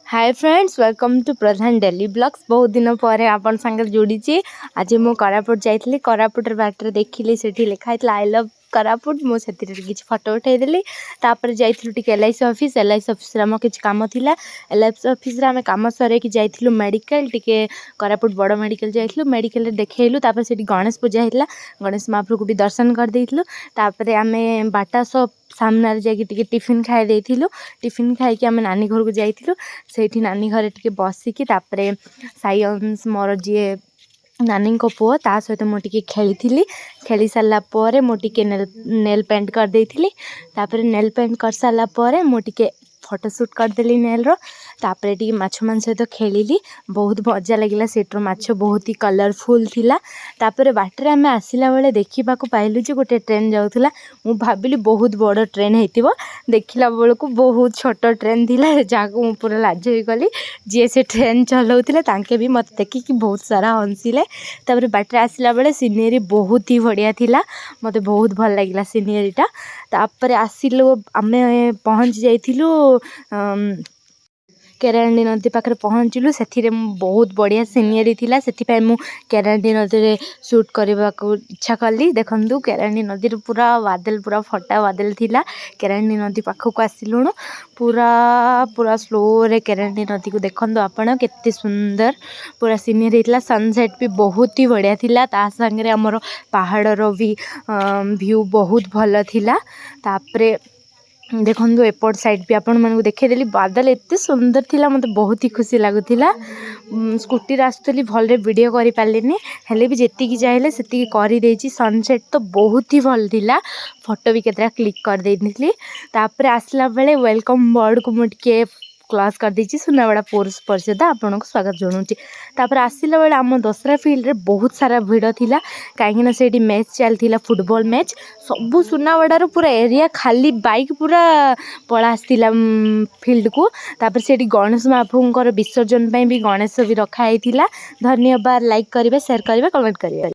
Hi friends, welcome to Pradhan Daily Vlogs। ବହୁତ ଦିନ ପରେ ଆପଣ ସାଙ୍ଗରେ ଯୋଡ଼ିଛି। ଆଜି ମୁଁ କୋରାପୁଟ ଯାଇଥିଲି। କୋରାପୁଟର ବାଟରେ ଦେଖିଲି, ସେଠି ଲେଖା ହେଇଥିଲା "I love Koraput"। ମୁଁ ସେଥିରେ କିଛି ଫଟୋ ଉଠାଇଦେଲି। ତାପରେ ଯାଇଥିଲୁ ଟିକେ ଏଲ୍ଆଇସି ଅଫିସ୍। ଏଲ୍ଆଇସି ଅଫିସ୍ରେ ଆମର କିଛି କାମ ଥିଲା। ଏଲ୍ଆଇସି ଅଫିସ୍ରେ ଆମେ କାମ ସରେଇକି ଯାଇଥିଲୁ ମେଡ଼ିକାଲ ଟିକେ। କୋରାପୁଟ ବଡ଼ ମେଡ଼ିକାଲ ଯାଇଥିଲୁ, ମେଡ଼ିକାଲରେ ଦେଖେଇଲୁ। ତାପରେ ସେଠି ଗଣେଶ ପୂଜା ହେଇଥିଲା, ଗଣେଶ ମହାପ୍ରଭୁକୁ ବି ଦର୍ଶନ କରିଦେଇଥିଲୁ। ତାପରେ ଆମେ ବାଟା ସପ୍ ସାମ୍ନାରେ ଯାଇକି ଟିକେ ଟିଫିନ୍ ଖାଇ ଦେଇଥିଲୁ। ଟିଫିନ୍ ଖାଇକି ଆମେ ନାନୀ ଘରକୁ ଯାଇଥିଲୁ। ସେଇଠି ନାନୀ ଘରେ ଟିକେ ବସିକି, ତାପରେ ସାଇଅନ୍ସ, ମୋର ଯିଏ ନାନୀଙ୍କ ପୁଅ, ତା ସହିତ ମୁଁ ଟିକେ ଖେଳିଥିଲି। ଖେଳି ସାରିଲା ପରେ ମୁଁ ଟିକେ ନେଲ୍ ପେଣ୍ଟ କରିଦେଇଥିଲି। ତାପରେ ନେଲ୍ ପେଣ୍ଟ କରିସାରିଲା ପରେ ମୁଁ ଟିକେ ଫଟୋ ସୁଟ୍ କରିଦେଲି ନେଲ୍ର। ତାପରେ ଟିକେ ମାଛମାନଙ୍କ ସହିତ ଖେଳିଲି, ବହୁତ ମଜା ଲାଗିଲା। ସେଠିର ମାଛ ବହୁତ ହି କଲର୍ଫୁଲ୍ ଥିଲା। ତାପରେ ବାଟରେ ଆମେ ଆସିଲା ବେଳେ ଦେଖିବାକୁ ପାଇଲୁ ଯେ ଗୋଟେ ଟ୍ରେନ୍ ଯାଉଥିଲା। ମୁଁ ଭାବିଲି ବହୁତ ବଡ଼ ଟ୍ରେନ୍ ହେଇଥିବ, ଦେଖିଲା ବେଳକୁ ବହୁତ ଛୋଟ ଟ୍ରେନ୍ ଥିଲା, ଯାହାକୁ ମୁଁ ପୁରା ଲାଜ ହେଇଗଲି। ଯିଏ ସେ ଟ୍ରେନ୍ ଚଲାଉଥିଲେ, ତାଙ୍କେ ବି ମୋତେ ଦେଖିକି ବହୁତ ସାରା ହସିଲେ। ତାପରେ ବାଟରେ ଆସିଲା ବେଳେ ସିନେରୀ ବହୁତ ହି ବଢ଼ିଆ ଥିଲା। ମୋତେ ବହୁତ ଭଲ ଲାଗିଲା ସିନେରୀଟା। ତାପରେ ଆସିଲୁ, ଆମେ ପହଞ୍ଚି ଯାଇଥିଲୁ, କେରାଣ୍ଡି ନଦୀ ପାଖରେ ପହଞ୍ଚିଲୁ। ସେଥିରେ ମୁଁ ବହୁତ ବଢ଼ିଆ ସିନେରୀ ଥିଲା, ସେଥିପାଇଁ ମୁଁ କେରାଣ୍ଡି ନଦୀରେ ସୁଟ୍ କରିବାକୁ ଇଚ୍ଛା କଲି। ଦେଖନ୍ତୁ, କେରାଣ୍ଡି ନଦୀରେ ପୁରା ବାଦଲ, ପୁରା ଫଟା ବାଦଲ ଥିଲା। କେରାଣ୍ଡି ନଦୀ ପାଖକୁ ଆସିଲୁଣୁ। ପୁରା ପୁରା ସ୍ଲୋରେ କେରାଣ୍ଡି ନଦୀକୁ ଦେଖନ୍ତୁ ଆପଣ, କେତେ ସୁନ୍ଦର ପୁରା ସିନେରୀ ହେଇଥିଲା। ସନସେଟ୍ ବି ବହୁତ ହି ବଢ଼ିଆ ଥିଲା। ତା ସାଙ୍ଗରେ ଆମର ପାହାଡ଼ର ବି ଭ୍ୟୁ ବହୁତ ଭଲ ଥିଲା। ତାପରେ ଦେଖନ୍ତୁ, ଏପଟ ସାଇଡ଼୍ ବି ଆପଣମାନଙ୍କୁ ଦେଖେଇଦେଲି। ବାଦଲ ଏତେ ସୁନ୍ଦର ଥିଲା, ମୋତେ ବହୁତ ହି ଖୁସି ଲାଗୁଥିଲା। ସ୍କୁଟିରେ ଆସୁଥିଲି, ଭଲରେ ଭିଡ଼ିଓ କରିପାରିଲିନି, ହେଲେ ବି ଯେତିକି ଚାହିଁଲେ ସେତିକି କରିଦେଇଛି। ସନସେଟ୍ ତ ବହୁତ ହି ଭଲ ଥିଲା। ଫଟୋ ବି କେତେଟା କ୍ଲିକ୍ କରିଦେଇଥିଲି। ତାପରେ ଆସିଲା ବେଳେ welcome ବୋର୍ଡ଼କୁ ମୁଁ ଟିକେ କ୍ଲାସ୍ କରିଦେଇଛି। ସୁନାବେଡ଼ା ପୌର ପରିଷଦ ଆପଣଙ୍କୁ ସ୍ୱାଗତ ଜଣାଉଛି। ତାପରେ ଆସିଲା ବେଳେ ଆମ ଦଶହରା ଫିଲ୍ଡରେ ବହୁତ ସାରା ଭିଡ଼ ଥିଲା, କାହିଁକିନା ସେଇଠି ମ୍ୟାଚ୍ ଚାଲିଥିଲା, ଫୁଟବଲ୍ ମ୍ୟାଚ୍। ସବୁ ସୁନାବେଡ଼ାର ପୁରା ଏରିଆ ଖାଲି ବାଇକ୍ ପୁରା ପଳା ଆସିଥିଲା ଫିଲ୍ଡକୁ। ତାପରେ ସେଇଠି ଗଣେଶ ମହାପ୍ରଭୁଙ୍କର ବିସର୍ଜନ ପାଇଁ ବି ଗଣେଶ ବି ରଖା ହେଇଥିଲା। ଧନ୍ୟବାଦ। ଲାଇକ୍ କରିବେ, ସେୟାର କରିବେ, କମେଣ୍ଟ କରିବେ।